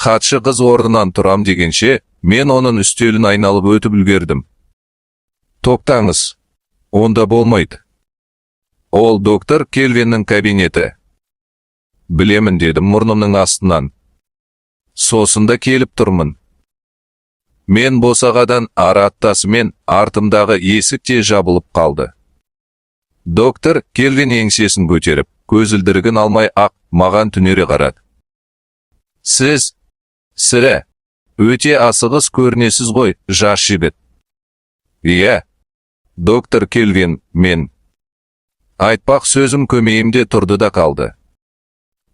Хатшы қыз орнынан тұрам дегенше, мен оның үстелін айналып өтіп үлгердім. Тоқтаңыз. Онда болмайды. Ол доктор Кельвиннің кабинеті. Білемін, дедім мұрнымның астынан. Сосын да келіп тұрмын. Мен босағадан ары аттасымен, артымдағы есік те жабылып қалды. Доктор Кельвин еңсесін көтеріп, көзілдірігін алмай ақ маған түнере қарады. Сіз, сірә, өте асығыс көрінесіз ғой, жас жігіт. Иә, доктор Кельвин, мен. Айтпақ сөзім көмейімде тұрды да қалды.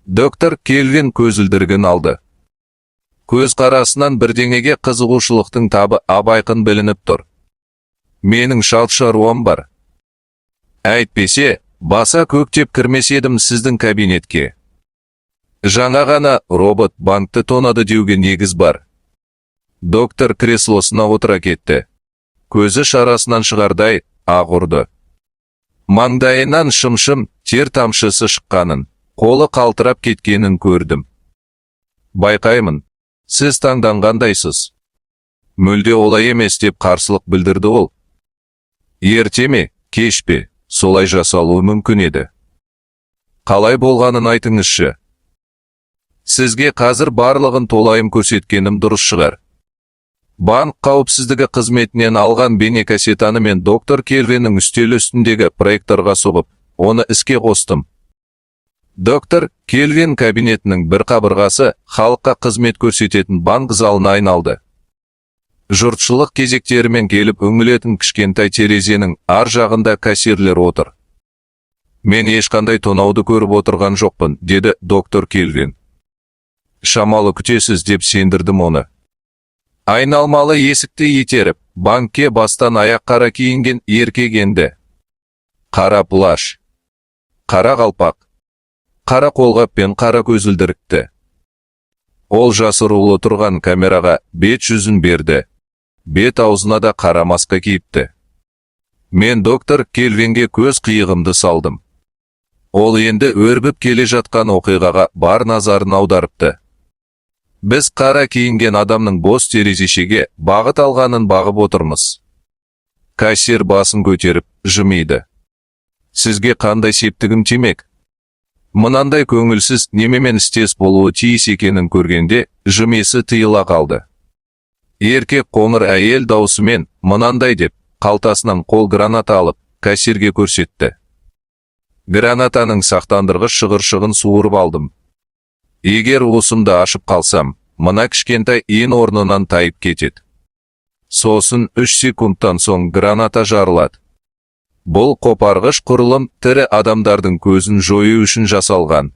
Доктор Кельвин көзілдірігін алды. Көз қарасынан бірдеңеге қызығушылықтың табы ап-айқын білініп тұр. Менің шалт шаруам бар. Әйтпесе, баса көктеп кірмес едім сіздің кабинетке. Жаңа ғана робот банкті тонады деуге негіз бар. Доктор креслосына отыра кетті. Көзі шарасынан шығардай ақ ұрды. Маңдайынан шым-шым тер тамшысы шыққанын, қолы қалтырап кеткенін көрдім. Байқаймын, сіз таңданғандайсыз. Мүлде олай емес, деп қарсылық білдірді ол. Ерте ме, кеш пе, солай жасалуы мүмкін еді. Қалай болғанын айтыңызшы. Сізге қазір барлығын толайым көрсеткенім дұрыс шығар. Банк қауіпсіздігі қызметінен алған бейнекассетаны мен доктор Кельвиннің үстелі үстіндегі проекторға соғып, оны іске қостым. Доктор Кельвин кабинетінің бір қабырғасы халыққа қызмет көрсететін банк залына айналды. Жұртшылық кезектерімен келіп үңілетін кішкентай терезенің ар жағында кассирлер отыр. Мен ешқандай тонауды көріп отырған жоқпын, деді доктор Кельвин. Шамалы күтесіз, деп сендірдім оны. Айналмалы есікті итеріп, банкке бастан аяқ қара киінген еркек енді. Қара плащ, қара қалпақ, қара қолғап пен қара көзілдірікті. Ол жасырулы тұрған камераға бет жүзін берді. Бет аузына да қара маска киіпті. Мен доктор Кельвинге көз қиығымды салдым. Ол енді өрбіп келе жатқан оқиғаға бар назарын аударыпты. Біз қара киінген адамның бос терезешеге бағыт алғанын бағып отырмыз. Кассир басын көтеріп, жымиды. Сізге қандай септігім тимек? Мынандай көңілсіз немемен істес болуы тиіс екенін көргенде, жымиысы тыйыла қалды. Еркек қоңыр әйел даусымен мынандай деп, қалтасынан қол граната алып, кассирге көрсетті. Гранатаның сақтандырғыш шығыршығын суырып алдым. Егер уысымды ашып қалсам, мына кішкентай иін орнынан тайып кетеді. Сосын 3 секундтан соң граната жарылады. Бұл қопарғыш құрылым тірі адамдардың көзін жою үшін жасалған.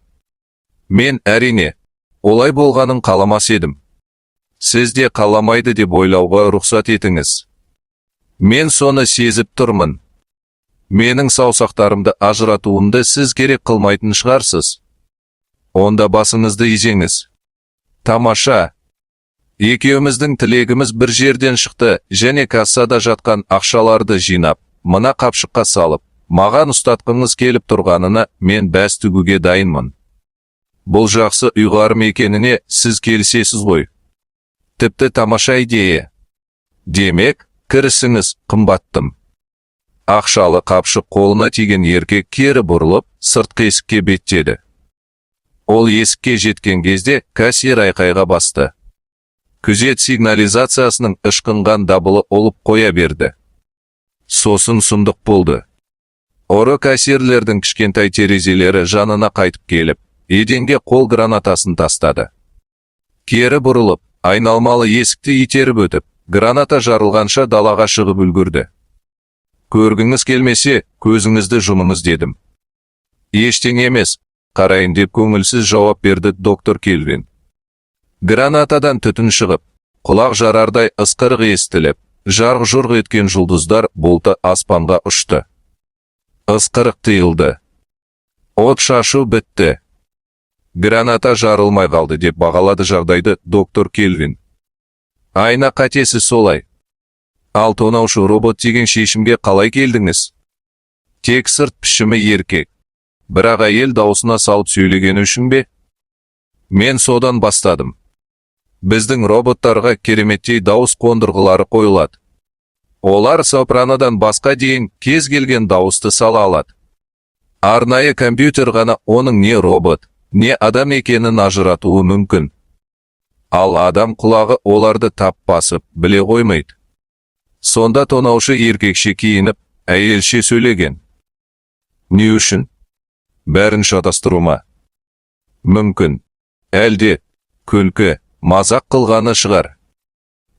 Мен, әрине, олай болғанын қаламас едім. Сіз де қаламайды деп ойлауға рұқсат етіңіз. Мен соны сезіп тұрмын. Менің саусақтарымды ажыратуымды сіз керек қылмайтын шығарсыз. Онда басыңызды изеңіз. Тамаша. Екеуміздің тілегіміз бір жерден шықты және кассада жатқан ақшаларды жинап, мына қапшыққа салып, маған ұстатқыңыз келіп тұрғанына мен бәс тігуге дайынмын. Бұл жақсы ұйғарым екеніне сіз келісесіз ғой. Тіпті тамаша идея. Демек, кірісіңіз, қымбаттым. Ақшалы қапшық қолына тиген еркек кері бұрылып, сыртқы есікке беттеді. Ол есікке жеткен кезде кассир айқайға басты. Күзет сигнализациясының ышқынған дабылы ұлып қоя берді. Сосын сұмдық болды. Ұры кассирлердің кішкентай терезелері жанына қайтып келіп, еденге қол гранатасын тастады. Кері бұрылып, айналмалы есікті итеріп өтіп, граната жарылғанша далаға шығып үлгерді. Көргіңіз келмесе, көзіңізді жұмыңыз, дедім. Ештеңе емес, қарайын, деп көңілсіз жауап берді доктор Кельвин. Гранатадан түтін шығып, құлақ жарардай ысқырық естіліп, жарқ-жұрқ еткен жұлдыздар бұлты аспанға ұшты. Ысқырық тыйылды. От шашу бітті. Граната жарылмай қалды, деп бағалады жағдайды доктор Кельвин. Айна қатесі солай. Ал тонаушы робот деген шешімге қалай келдіңіз? Тек сырт пішімі еркек, бірақ әйел даусына салып сөйлегені үшін бе? Мен содан бастадым. Біздің роботтарға кереметтей дауыс қондырғылары қойылады. Олар сопранодан басқа дейін кез келген дауысты сала алады. Арнайы компьютер ғана оның не робот, не адам екенін ажыратуы мүмкін. Ал адам құлағы оларды тап басып, біле қоймайды. Сонда тонаушы еркекше киініп, әйелше сөйлеген. Не үшін? Бәрін шатастыру ма? Мүмкін. Әлде күлкі, мазақ қылғаны шығар.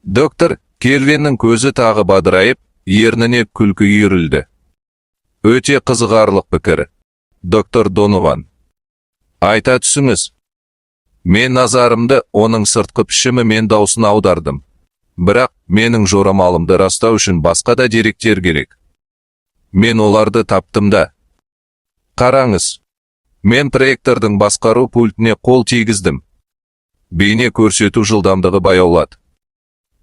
Доктор Келвиннің көзі тағы бадырайып, ерніне күлкі үйірілді. Өте қызығарлық пікір, доктор Донован. Айта түсіңіз. Мен назарымды оның сыртқы пішімі мен даусына аудардым. Бірақ менің жорамалымды растау үшін басқа да деректер керек. Мен оларды таптым да. Қараңыз. Мен проектордың басқару пультіне қол тигіздім. Бейне көрсету жылдамдығы баяулады.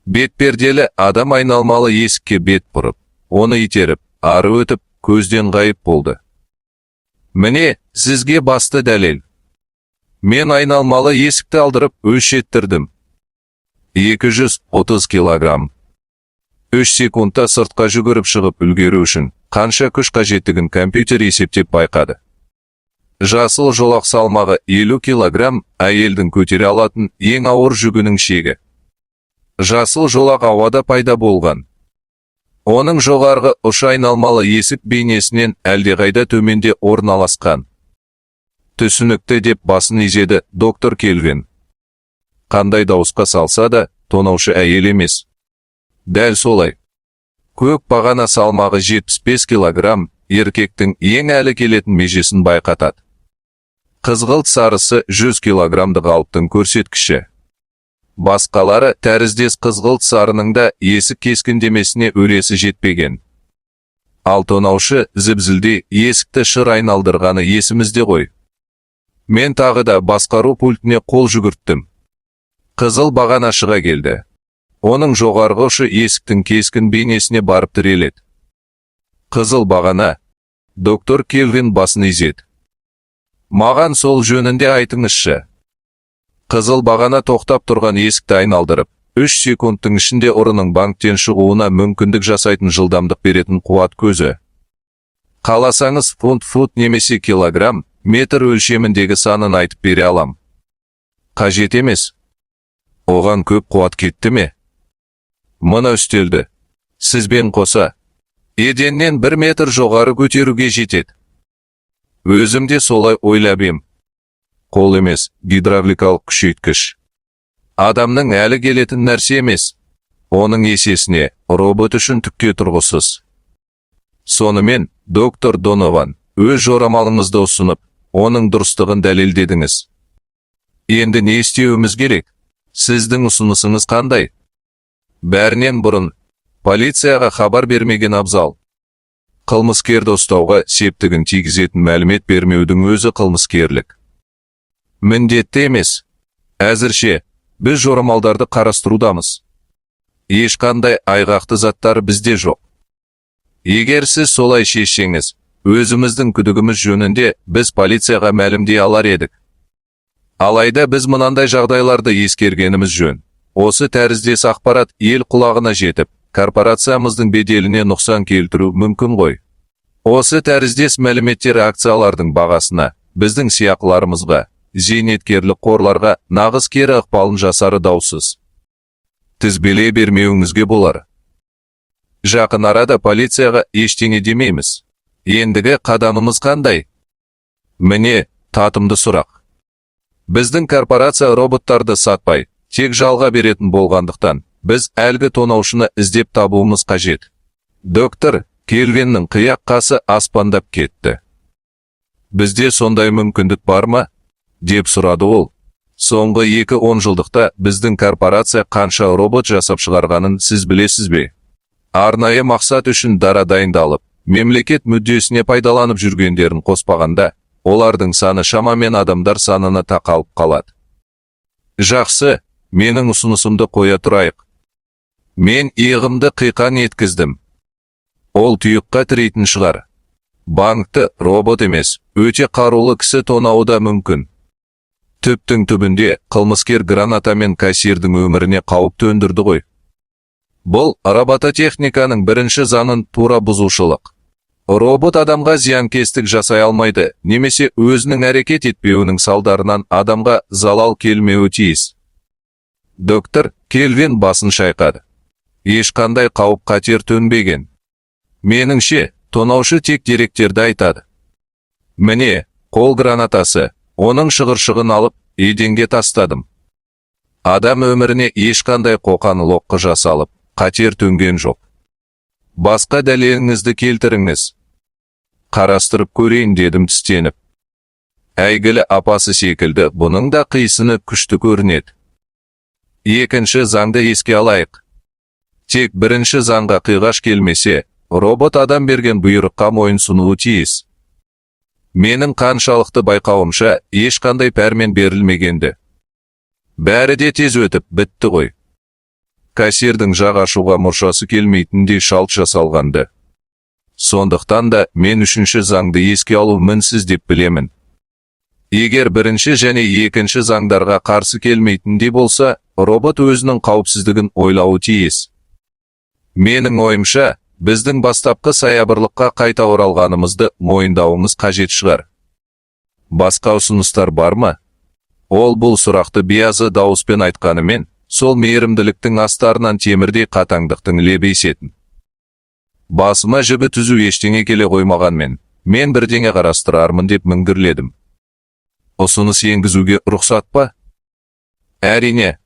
Бетперделі адам айналмалы есікке бет бұрып, оны итеріп, ары өтіп, көзден ғайып болды. Міне, сізге басты дәлел. Мен айналмалы есікті алдырып өлшеттірдім. 230 килограмм. 3 секундта сыртқа жүгіріп шығып үлгеру үшін қанша күш қажеттігін компьютер есептеп байқады. Жасыл жолақ салмағы 50 килограмм әйелдің көтере алатын ең ауыр жүгінің шегі. Жасыл жолақ ауада пайда болған. Оның жоғарғы ұшы айналмалы есік бейнесінен әлдеқайда төменде орналасқан. Түсінікті, деп басын изеді доктор Келвин. Қандай дауысқа салса да, тонаушы әйел емес. Дәл солай. Көк бағана салмағы 75 килограмм, еркектің ең әлі келетін межесін байқатады. Қызғылт сарысы 100 килограммдық алыптың көрсеткіші. Басқалары тәріздес қызғылт сарының да есік кескіндемесіне өресі жетпеген. Ал тонаушы зіп-зілдей есікті шыр айналдырғаны есімізде ғой. Мен тағы да басқару пультіне қол жүгірттім. Қызыл бағана шыға келді. Оның жоғарғы ұшы есіктің кескін бейнесіне барып тіреледі. Қызыл бағана. Доктор Келвин басын изеді. Маған сол жөнінде айтыңызшы. Қызыл бағана тоқтап тұрған есікті айналдырып, 3 секундтың ішінде ұрының банктен шығуына мүмкіндік жасайтын жылдамдық беретін қуат көзі. Қаласаңыз, фунт, фут немесе килограмм, метр өлшеміндегі санын айтып бере алам. Қажет емес. Оған көп қуат кетті ме? Мына үстелді сізбен қоса еденнен 1 метр жоғары көтеруге жетеді. Өзім де солай ойлап ем. Қол емес, гидравликалық күшейткіш. Адамның әлі келетін нәрсе емес. Оның есесіне робот үшін түкке тұрғысыз. Сонымен, доктор Донован, өз жорамалыңызды ұсынып, оның дұрыстығын дәлелдедіңіз. Енді не істеуіміз керек? Сіздің ұсынысыңыз қандай? Бәрінен бұрын, полицияға хабар бермеген абзал. Қылмыскерді ұстауға септігін тигізетін мәлімет бермеудің өзі қылмыскерлік. Міндетті емес. Әзірше, біз жорамалдарды қарастырудамыз. Ешқандай айғақты заттар бізде жоқ. Егер сіз солай шешсеңіз, өзіміздің күдігіміз жөнінде біз полицияға мәлімдей алар едік. Алайда біз мынандай жағдайларды ескергеніміз жөн. Осы тәріздес ақпарат ел құлағына жетіп, корпорациямыздың беделіне нұқсан келтіру мүмкін ғой. Осы тәріздес мәліметтер акциялардың бағасына, біздің сыйақыларымызға, зейнеткерлік қорларға нағыз кері ықпалын жасары даусыз. Тізбелей бермеуіңізге болар. Жақын арада полицияға ештеңе демейміз. Ендігі қадамымыз қандай? Міне, татымды сұрақ. Біздің корпорация роботтарды сатпай, тек жалға беретін болғандықтан, біз әлгі тонаушыны іздеп табуымыз қажет. Доктор Келвиннің қияқ қасы аспандап кетті. Бізде сондай мүмкіндік бар ма? Деп сұрады ол. Соңғы 2 онжылдықта біздің корпорация қанша робот жасап шығарғанын сіз білесіз бе? Арнайы мақсат үшін дара дайындалып, мемлекет мүддесіне пайдаланып жүргендерін қоспағанда, олардың саны шамамен адамдар санына тақалып қалады. Жақсы, менің ұсынысымды қоя тұрайық. Мен иығымды қиқаң еткіздім. Ол тұйыққа тірейтін шығар. Банкті робот емес, өте қарулы кісі тонауы да мүмкін. Түптің түбінде қылмыскер гранатамен кассирдің өміріне қауіп төндірді ғой. Бұл робототехниканың бірінші заңын тура бұзушылық. Робот адамға зиянкестік жасай алмайды немесе өзінің әрекет етпеуінің салдарынан адамға залал келмеуі тиіс. Доктор Келвин басын шайқады. Ешқандай қауіп қатер төнбеген. Меніңше, тонаушы тек деректерді айтады. Міне, қол гранатасы, оның шығыршығын алып, еденге тастадым. Адам өміріне ешқандай қоқан-лоққы жасалып, қатер төнген жоқ. Басқа дәлеліңізді келтіріңіз. Қарастырып көрейін, дедім тістеніп. Әйгілі апасы секілді бұның да қисыны күшті көрінеді. Екінші заңды еске алайық. Тек бірінші заңға қиғаш келмесе, робот адам берген бұйрыққа мойын сұнуы тиіс. Менің қаншалықты байқауымша, ешқандай пәрмен берілмегенді. Бәрі де тез өтіп бітті ғой. Кассирдің жақ ашуға мұршасы келмейтіндей шалт жасалғанды. Сондықтан да мен үшінші заңды еске алу мінсіз деп білемін. Егер бірінші және екінші заңдарға қарсы келмейтіндей болса, робот өзінің қауіпсіздігін ойлауы тиіс. Менің ойымша, біздің бастапқы саябырлыққа қайта оралғанымызды мойындауымыз қажет шығар. Басқа ұсыныстар бар ма? Ол бұл сұрақты биязы дауыспен айтқанымен, сол мейірімділіктің астарынан темірдей қатаңдықтың лебі есетін. Басыма жібі түзу ештеңе келе қоймағанмен, мен бірдеңе қарастырармын деп міңгірледім. Ұсыныс енгізуге рұқсат па? Әрине.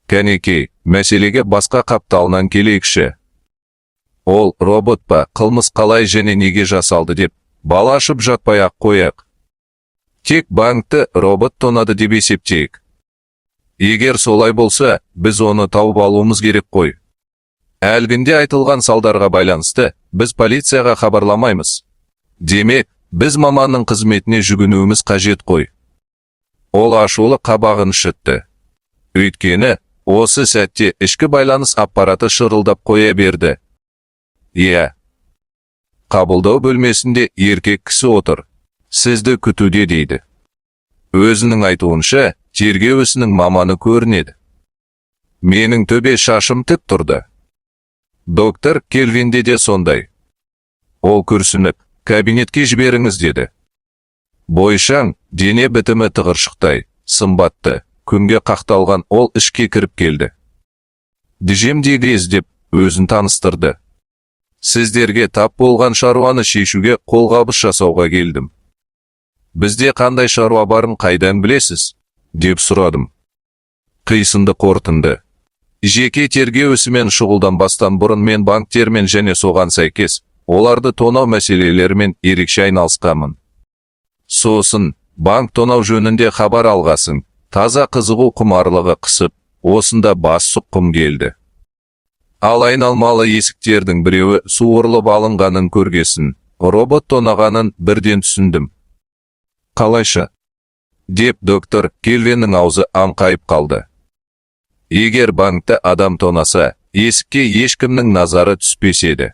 Кәнекей, мәселеге басқа қапталынан келейікші. Ол робот па, қылмыс қалай және неге жасалды деп, бал ашып жатпай ақ қояйық. Тек банкті робот тонады деп есептейік. Егер солай болса, біз оны тауып алуымыз керек қой. Әлгінде айтылған салдарға байланысты біз полицияға хабарламаймыз. Демек, біз маманның қызметіне жүгінуіміз қажет қой. Ол ашулы қабағын шытты. Өйткені, осы сәтте ішкі байланыс аппараты шырылдап қоя берді. Иә. Қабылдау бөлмесінде еркек кісі отыр. Сізді күтуде, дейді. Өзінің айтуынша, тергеу ісінің маманы көрінеді. Менің төбе шашым тік тұрды. Доктор Келвинде де сондай. Ол күрсініп, кабинетке жіберіңіз, деді. Бойшаң, дене бітімі тығыршықтай, сымбатты, күнге қақталған ол ішке кіріп келді. Джем Дегрез, деп өзін таныстырды. Сіздерге тап болған шаруаны шешуге қолғабыс жасауға келдім. Бізде қандай шаруа барын қайдан білесіз? Деп сұрадым. Қисынды қорытынды. Жеке тергеу ісімен шұғылданбастан бұрын мен банктермен және соған сәйкес, оларды тонау мәселелерімен ерекше айналысқанмын. Сосын, банк тонау жөнінде хабар алғасын, таза қызығу құмарлығы қысып, осында бас сұққым келді. Ал айналмалы есіктердің біреуі суырылып алынғанын көргесін, робот тонағанын бірден түсіндім. Қалайша? Деп доктор Келвиннің аузы аңқайып қалды. Егер банкті адам тонаса, есікке ешкімнің назары түспес еді.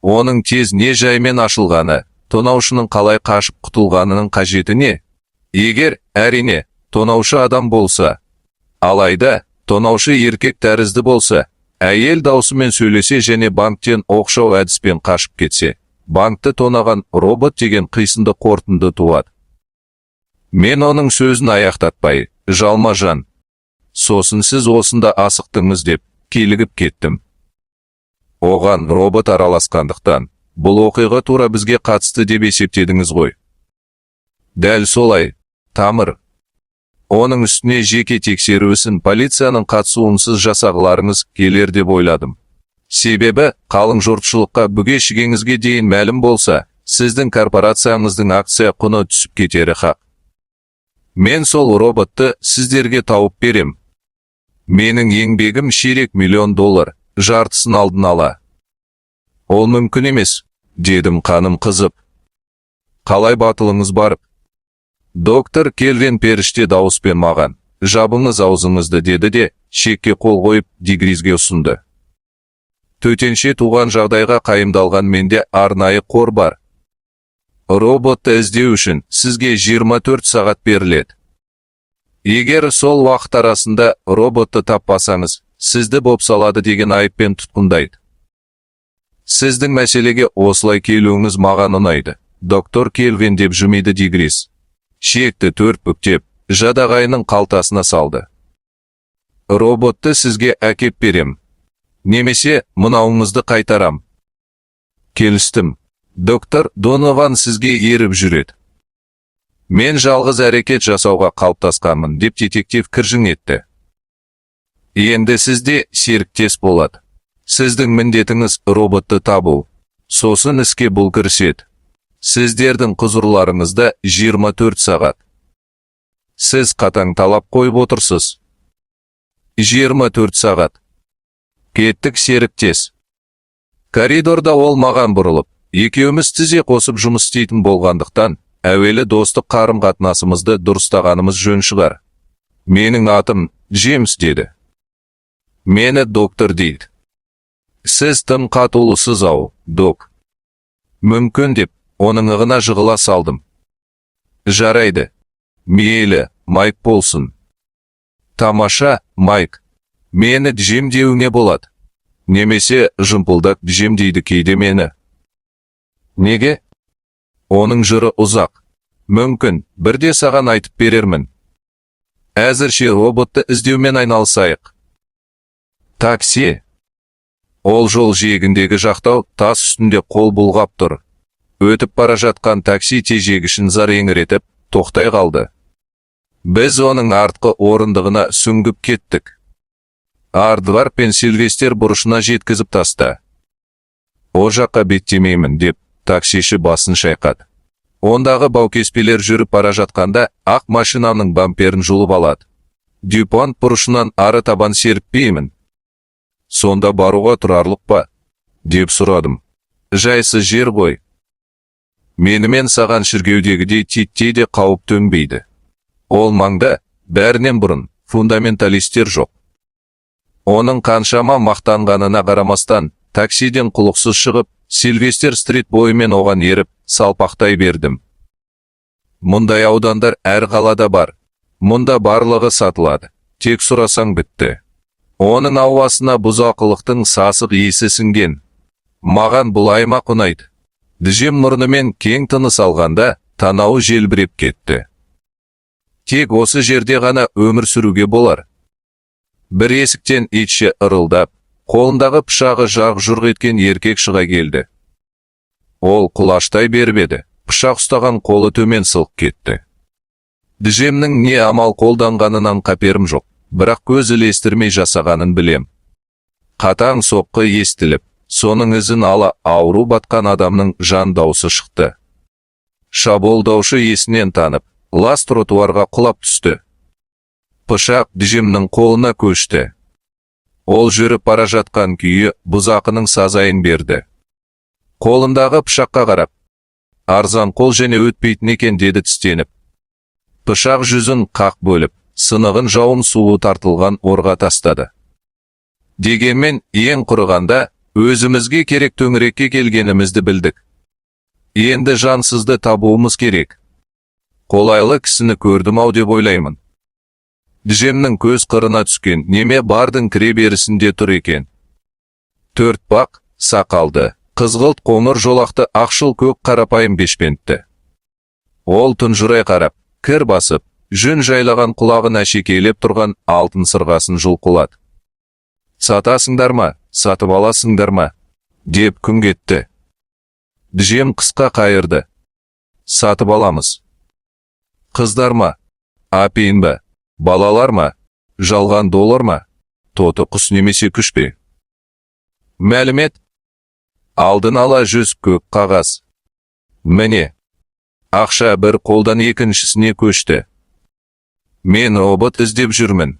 Оның тез не жаймен ашылғаны, тонаушының қалай қашып құтылғанының қажеті не? Егер, әрине, тонаушы адам болса. Алайда, тонаушы еркек тәрізді болса, әйел даусымен сөйлесе және банктен оқшау әдіспен қашып кетсе, банкті тонаған робот деген қисынды қорытынды туады. Мен оның сөзін аяқтатпай, жалма-жан. Сосын сіз осында асықтыңыз, деп килігіп кеттім. Оған робот араласқандықтан, бұл оқиға тура бізге қатысты деп есептедіңіз ғой. Дәл солай, тамыр. Оның үстіне жеке тексеру ісін полицияның қатысуынсыз жасағыларыңыз келер деп ойладым. Себебі, қалың жұртшылыққа бүге шігеңізге дейін мәлім болса, сіздің корпорацияңыздың акция құны түсіп кетері хақ. Мен сол роботты сіздерге тауып берем. Менің еңбегім ширек миллион доллар, жартысын алдын ала. Ол мүмкін емес, дедім қаным қызып. Қалай батылыңыз барып? Доктор Келвин періште дауыспен маған, жабыңыз аузыңызды, деді де, чекке қол қойып, Дегризге ұсынды. Төтенше туған жағдайға қайымдалған менде арнайы қор бар. Роботты іздеу үшін сізге 24 сағат беріледі. Егер сол уақыт арасында роботты таппасаңыз, сізді бопсалады деген айыппен тұтқындайды. Сіздің мәселеге осылай келуіңіз маған ұнайды, доктор Келвин, деп жымиды Дигрис. Чекті төрт бүктеп, жадағайының қалтасына салды. Роботты сізге әкеп берем. Немесе мынауыңызды қайтарам. Келістім. Доктор Донован сізге еріп жүреді. Мен жалғыз әрекет жасауға қалыптасқанмын, деп детектив кіржің етті. Енді сізде серіктес болады. Сіздің міндетіңіз – роботты табу. Сосын іске бұл кіріседі. Сіздердің құзырларыңызда 24 сағат. Сіз қатаң талап қойып отырсыз. 24 сағат. Кеттік, серіктес. Коридорда ол маған бұрылып, екеуміз тізе қосып жұмыс істейтін болғандықтан, әуелі достық қарым-қатынасымызды дұрыстағанымыз жөн шығар. Менің атым Джеймс, деді. Мені доктор дейді. Сіз тым қатулысыз ау, док. Мүмкін, деп, оның ығына жығыла салдым. Жарайды. Мейлі, Майк болсын. Тамаша, Майк. Мені Джим деуіңе болады. Немесе жымпылдақ Джим дейді кейде мені. Неге? Оның жыры ұзақ. Мүмкін, бірде саған айтып берермін. Әзірше роботты іздеумен айналысайық. Такси. Ол жол жиегіндегі жақтау тас үстінде қол бұлғап тұр. Өтіп бара жатқан такси тежегішін зар еңіретіп, тоқтай қалды. Біз оның артқы орындығына сүңгіп кеттік. Ардвар пен Сильвестер бұрышына жеткізіп таста. О жаққа беттемеймін, деп таксиші басын шайқады. Ондағы баукеспелер жүріп бара жатқанда ақ машинаның бамперін жұлып алады. Дюпонт бұрышынан ары табан серіппеймін. Сонда баруға тұрарлық па? Деп сұрадым. Жайсыз жер ғой. Менімен саған шіркеудегідей титтей де қауіп төнбейді. Ол маңда, бәрінен бұрын, фундаменталистер жоқ. Оның қаншама мақтанғанына қарамастан, таксиден құлықсыз шығып, Сильвестер стрит бойымен оған еріп, салпақтай бердім. Мұндай аудандар әр қалада бар. Мұнда барлығы сатылады. Тек сұрасаң, бітті. Оның ауасына бұзақылықтың сасық иісі сіңген. Маған бұл аймақ ұнайды. Джим мұрнымен кең тыныс алғанда, танауы желбіреп кетті. Тек осы жерде ғана өмір сүруге болар. Бір есіктен итше ырылдап, қолындағы пышағы жарқ-жұрқ еткен еркек шыға келді. Ол құлаштай беріп еді, пышақ ұстаған қолы төмен сылқ кетті. Джимнің не амал қолданғанынан қаперім жоқ, бірақ көз ілестірмей жасағанын білем. Қатаң соққы естіліп, соның ізін ала ауру батқан адамның жан даусы шықты. Шабуылдаушы есінен танып, лас тротуарға құлап түсті. Пышақ Джимнің қолына көшті. Ол жүріп бара жатқан күйі бұзақының сазайын берді. Қолындағы пышаққа қарап, арзан қол және өтпейтін екен, деді тістеніп. Пышақ жүзін қақ бөліп, сынығын жауын суы тартылған орға тастады. Дегенмен ең құрығанда өзімізге керек төңірекке келгенімізді білдік. Енді жансызды табуымыз керек. Қолайлы кісіні көрдім ау деп ойлаймын. Джимнің көз қырына түскен неме бардың кіре берісінде тұр екен. Төртбақ сақалды, қызғылт қоңыр жолақты ақшыл көк қарапайым бешпентті. Ол тұнжырай қарап, кір басып, жүн жайлаған құлағын әшекейлеп тұрған алтын сырғасын жұлқылады. Сатасыңдар ма, сатып аласыңдар ма? Деп күңк етті. Джим қысқа қайырды. Сатып аламыз. Қыздар ма? Апиын ба? Балалар ма? Жалған доллар ма? Тоты құс немесе күш пе? Мәлімет. Алдын ала 100 көк қағаз. Міне. Ақша бір қолдан екіншісіне көшті. Мен робот іздеп жүрмін.